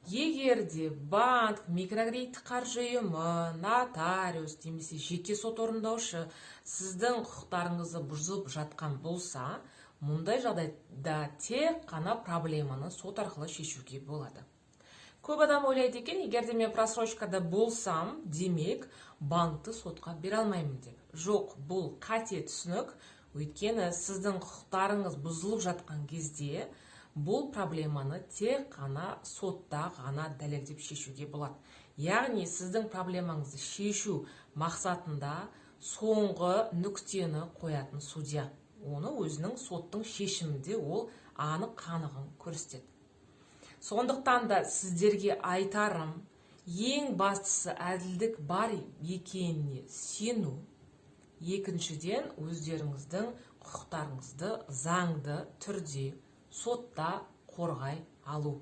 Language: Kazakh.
Егер де банк, микрокредиттік қаржы ұйымы, нотариус немесе жеке сот орындаушы сіздің құқықтарыңызды бұзып жатқан болса, мұндай жағдайда тек қана проблеманы сот арқылы шешуге болады. Көп адам ойлайды екен, егер де мен просрочкада болсам, демек банкті сотқа бере алмаймын деп. Жоқ, бұл қате түсінік, өйткені сіздің құқықтарыңыз бұзылып жатқан кезде бұл проблеманы тек қана сотта ғана дәлелдеп шешуге болады. Яғни сіздің проблемаңызды шешу мақсатында соңғы нүктені қоятын судья. Оны өзінің соттың шешімінде ол анық қанығын көрсетеді. Сондықтан да сіздерге айтарым, ең бастысы әділдік бар екеніне сену. Екіншіден, өздеріңіздің құқықтарыңызды заңды түрде сотта қорғай алу.